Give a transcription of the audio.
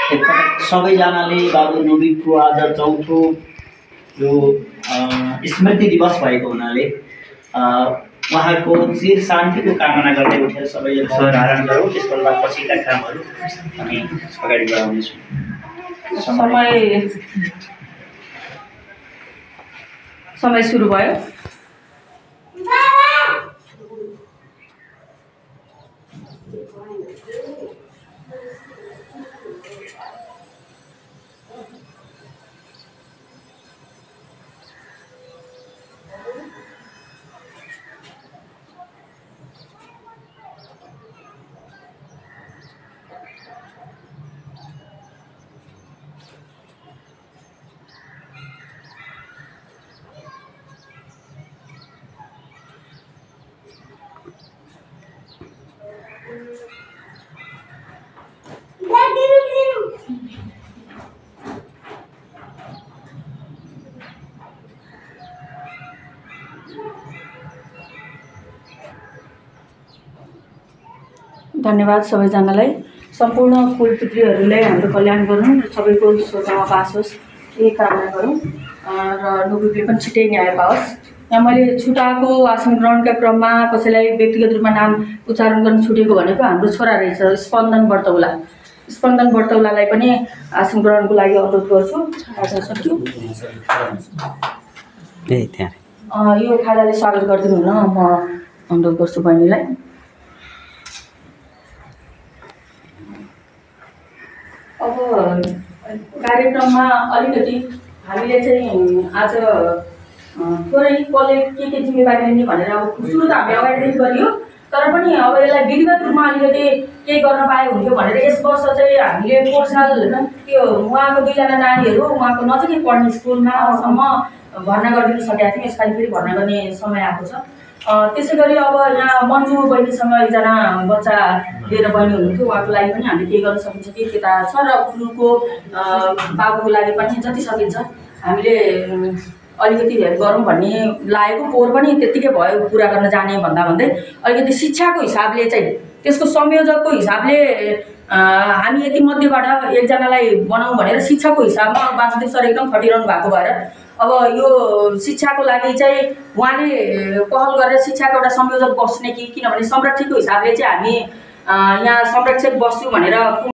एकपटक सबैजनाले बाबु नोबिकको आज चौथो यो स्मृति दिवस भएको हुनाले उहाँको चिर शान्तिको कामना गर्दै उठेर सबैले मौन धारण गरौँ। त्यसबाट पछिका कामहरू हामी अगाडि बढाउनेछौँ। समय सुरु भयो। धन्यवाद सबैजनालाई। सम्पूर्ण कुलपुत्रीहरूले हाम्रो कल्याण गरून् र सबैको स्वतन्त्र पास होस् यही कामना गरौँ र नोबिकले पनि छिटै न्याय पाओस्। यहाँ मैले छुटाएको आसन ग्रहणका क्रममा कसैलाई व्यक्तिगत रूपमा नाम उच्चारण गर्न छुटेको भनेको हाम्रो छोरा रहेछ स्पन्दन बर्तौला। स्पन्दन बर्तौलालाई पनि आसन ग्रहणको लागि अनुरोध गर्छु। आसन सक्यो। यो खाजाले स्वागत गरिदिनु हुन म अनुरोध गर्छु बहिनीलाई। अब कार्यक्रममा अलिकति हामीले चाहिँ आज थोरै कसले के जिम्मेवारी लिने भनेर अब सुरु त हामी अगाडिदेखि गरियो, तर पनि अब यसलाई विधिवत रूपमा अलिकति केही गर्न पाए हुन्थ्यो भनेर यस वर्ष चाहिँ हामीले पोहोर साल त्यो उहाँको 2 जना नानीहरू उहाँको नजिकै पढ्ने स्कुलमासम्म भर्ना गरिदिन सकेका थियौँ। यसपालि फेरि भर्ना गर्ने समय आएको छ। त्यसै गरी अब यहाँ मन्जु बहिनीसँग एकजना बच्चा लिएर बहिनी हुनुहुन्थ्यो, उहाँको लागि पनि हामीले केही गर्न सकिन्छ कि त्यता छ र उनको बाबुको लागि पनि जति सकिन्छ हामीले अलिकति गरौँ भन्ने लागेको। पोहोर पनि त्यत्तिकै भयो पुरा गर्न जाने भन्दै अलिकति शिक्षाको हिसाबले चाहिँ त्यसको संयोजकको हिसाबले हामी यति मध्येबाट एकजनालाई बनाऊँ भनेर शिक्षाको हिसाबमा वासुदेव सर एकदम खटिरहनु भएको भएर अब यो शिक्षाको लागि चाहिँ उहाँले पहल गरेर शिक्षाको एउटा संयोजक बस्ने कि किनभने संरक्षकको हिसाबले चाहिँ हामी यहाँ संरक्षक बस्छौँ भनेर